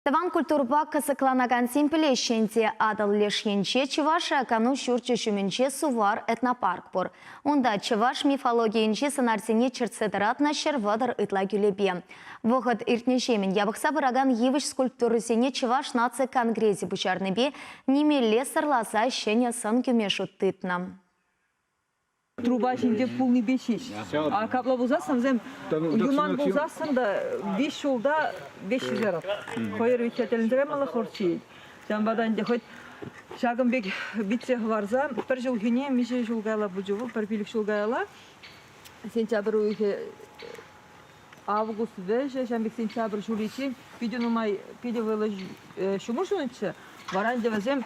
Тӑван культурӑпа кӑсӑкланакансем пӗлеҫҫӗ ӗнтӗ, Атӑл леш енче Чӑваш кану ҫурчӗ ҫумӗнче Сувар этнопарк пур. Унта чӑваш мифологийӗнчи сӑнарсене чӗртсе тӑратнӑ 130 ытла кӳлепе. Вӑхӑт иртнӗҫемӗн япӑхса пыракан йывӑҫ скульптурӑсене Чӑваш наци конгресӗ пуҫарнипе нимелле сӑрласа ҫӗнӗ сӑн кӳме шут тытнӑ. Труба ҫинче пулнипе ҫеҫ. А капла пулсассӑн вӗсем юман пулсассӑн та виҫ ҫулта веҫ ҫитерет. Хӑйӑр витсе тӗлӗнтермелле хӑвӑрт ҫиет. Ҫавӑнпа та ӗнтӗ хӑть ҫакӑн пек витсе хӑварса пӗр ҫулхине миҫе ҫул каялла пулчӗ вӑл, пӗр пилӗк ҫул каялла сентябрь уйӑхӗ август вӗҫӗ, ҫавӑн пек сентябрь ҫулӗччен питӗ нумай, питӗ вӑйлӑ ҫумӑр ҫунӑччӗ. Вара ӗнтӗ вӗсем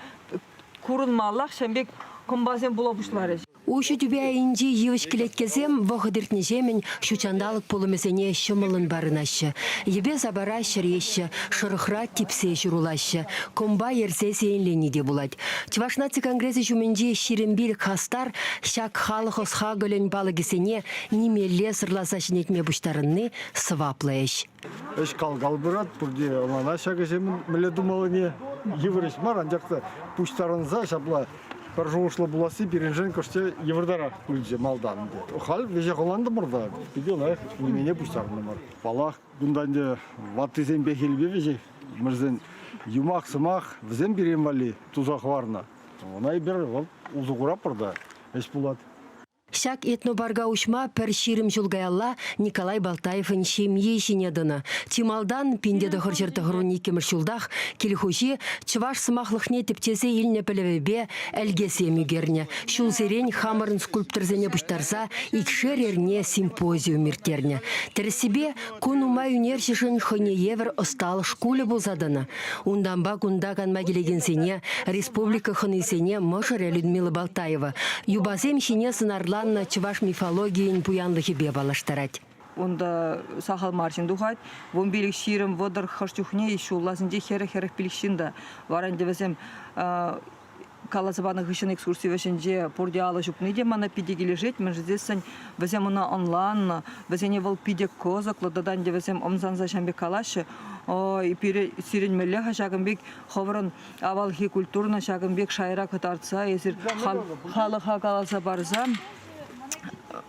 курӑнмаллах ҫавӑн пек кӑмпасем пула пуҫларӗҫ. Уҫӑ тӳпе айӗнчи йывӑҫ кӗлеткесем вӑхӑт иртнӗҫемӗн ҫутҫанталӑк пулӑмӗсене ҫӑмӑллӑн парӑнаҫҫӗ. Йӗпе-сапара ҫӗреҫҫӗ, шӑрӑхра типсе ҫурӑлаҫҫӗ, кӑмпа ерсе сиенлени те пулать. Чӑваш наци конгресӗ ҫумӗнчи 25 хастар ҫак халӑх ӑс-хакӑлӗн палӑкӗсене нимелле сӑрласа ҫӗнетме пуҫтарӑнни сӑваплӑ ӗҫ. Ӗҫ кал-кал пырать, пурте ӑнланаҫҫӗ ҫак ӗҫе мӗнле тумаллине. Йывӑр ӗҫ мар, анчах та пуҫтарӑнса ҫапла пӗр шухӑшлӑ пуласси пирӗншӗн кӑшт йывӑртарах пулчӗ малтан. Халь веҫех ӑнлантӑмӑр та, питӗ лайӑх нимене пуҫтарӑнтӑмӑр. Паллах, кунта ӗнтӗ ваттисен пехилпе веҫех мӗрсен юмах-сӑмах вӗсем пирӗн валли туса хӑварнӑ. Ӑна эпир вӑл усӑ куратпӑр та, ӗҫ пулать. Ҫак этнопарка уҫма пӗр 20 ҫул каялла Николай Балтаевӑн ҫемйи ҫине тӑнӑ. Чи малтан 1992 ҫултах кил хуҫи чӑваш сӑмахлӑхне тӗпчесе илнӗ пӗлӗвӗпе ӗлкесем ӳкернӗ. Ҫулсерен хамӑрӑн скульпторсене пуҫтарса икшер эрне симпозиум ирттернӗ. Тӗрӗссипе, ку нумай ӳнерҫӗшӗн хӑйне евӗр ӑсталӑх шкулӗ пулса тӑнӑ. Унтанпа кунта канма килекенсене, республика хӑнисене мӑшӑрӗ Людмила Балтаева юпасем ҫине сӑнарланнӑ чӑваш мифологийӗн пуянлӑхӗпе паллаштарать. Унта сахал мар ҫын тухать. 15, 20, 30 хӑш чухне ҫулласенче 40-45 ҫын та. Вара ӗнтӗ вӗсем каласа панӑ хыҫҫӑн экскурси вӗҫӗнче пурте алӑ ҫупни те мана питӗ килӗшет, мӗншӗн тесен вӗсем ӑна ӑнланнӑ, вӗсене вӑл питӗ кӑсӑклӑ тата ӗнтӗ вӗсем ӑмсанса ҫавӑн пек калаҫҫӗ. Ой, пире сирӗн мӗнле-ха ҫакӑн пек хӑвӑрӑн авалхи культурӑна ҫакӑн пек шайра кӑтартса эсир халӑха каласа парса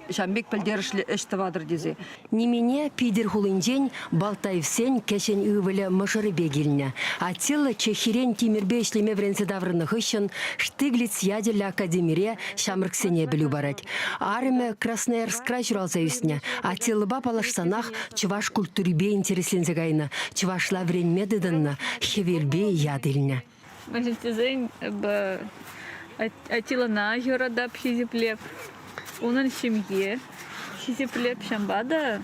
ҫавӑн пек пӗлтерӗшлӗ ӗҫ тӑватӑр тесе. Нимене Питӗр хулинчен Балтаевсен кӗҫӗн ывӑлӗ мӑшӑрӗпе килнӗ. Атилла Чехирен тимӗрпе ӗҫлеме вӗренсе таврӑннӑ хыҫҫӑн Штиглиц ячӗллӗ академире ҫамрӑксене пӗлӳ парать. Арӑмӗ Красноярскра ҫуралса ӳснӗ. Атиллӑпа паллашсанах чӑваш культурипе интересленсе кайнӑ, чӑвашла вӗренме тытӑннӑ, хӗвелпе ят илнӗ. Мӗншӗн тесен эпӗ Атилӑна юратап, хисеплеп. Унӑн ҫемйи хисеплеп. Ҫавӑнпа та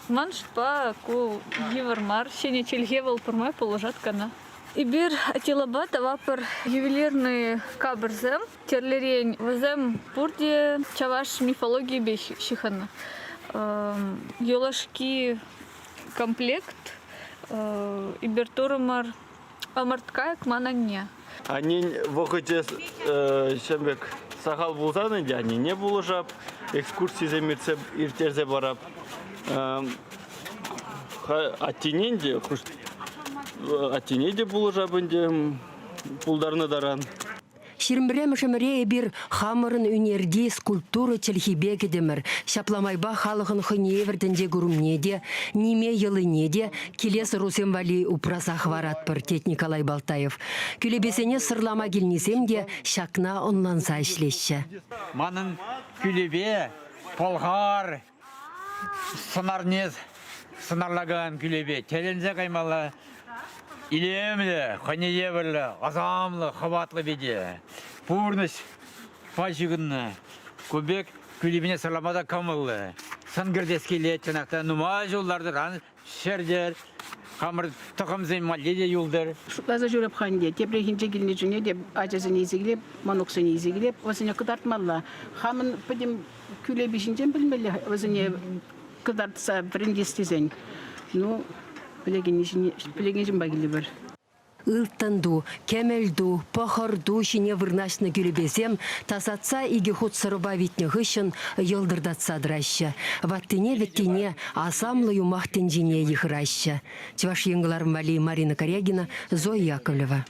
ман шутпа ку йывӑр мар. Ҫӗнӗ чӗлхе вӑл пӗрмай пулӑшать кӑна. Эпир Атилӑпа тӑватпӑр ювелирный капӑрсем. Тӗрлӗрен вӗсем пурте чӑваш мифологийӗпе ҫыхӑннӑ. Юлашки комплект эпир турӑмӑр Ӑмӑрткайӑк ман анне. Аннен вӑхӑчӗ ҫын пек сахал пулсан ӗнтӗ аннене пулӑшап, экскурсисем ирттерсе парап. Аттене те, аттене те пулӑшап ӗнтӗ пултарнӑ таран. Ҫирӗмпӗрремӗш ӗмӗре эпир хамӑрӑн ӳнерти скульптура чӗлхипе кӗтӗмӗр. Ҫапла майпа халӑхӑн хӑйне евӗр тӗнче курӑмне те, ниме йӑлине те килес ӑрусем валли упраса хӑваратпӑр, тет Николай Балтаев. Кӳлепесене сӑрлама килнисем те ҫакна ӑнланса ӗҫлеҫҫӗ. Манӑн кӳлепе пӑлхар сӑнарне сӑнарлакан кӳлепе тӗлӗнсе каймалла илемлӗ, хӑйне евӗрлӗ, асамлӑ, хӑватлӑ пите. Пурнӑҫ ҫыхӑннӑ. Ку пек кӳлепене сӑрлама та кӑмӑллӑ. Сӑн кӗртес килет, чӑнах та нумай ҫул лартӑран ҫӗртер, хамӑр тӑхӑмсен малли те юлтӑр. Шутласа ҫӳреп-ха ӗнтӗ. Тепрехинче килнӗ чухне те ачасене илсе килеп, мӑнуксене илсе килеп, вӗсене кӑтартмалла. Хамӑн пӗтӗм кӳлепи ҫинчен пӗлмелле вӗсене кӑтартса вӗрентес тесен. Ну, пӗлекен ҫынпа килӗпӗр. Ылтӑн ту, кӗмӗл ту, пӑхӑр ту ҫине вырнаҫнӑ кӳлепесем тасатса икӗ хут сӑрӑпа витнӗ хыҫҫӑн йӑлтӑртатса тӑраҫҫӗ. Ваттине-вӗттине асамлӑ юмах тӗнчине йыхӑраҫҫӗ. Чӑваш Ен кӑларӑм валли Марина Карягина, Зоя Яковлева.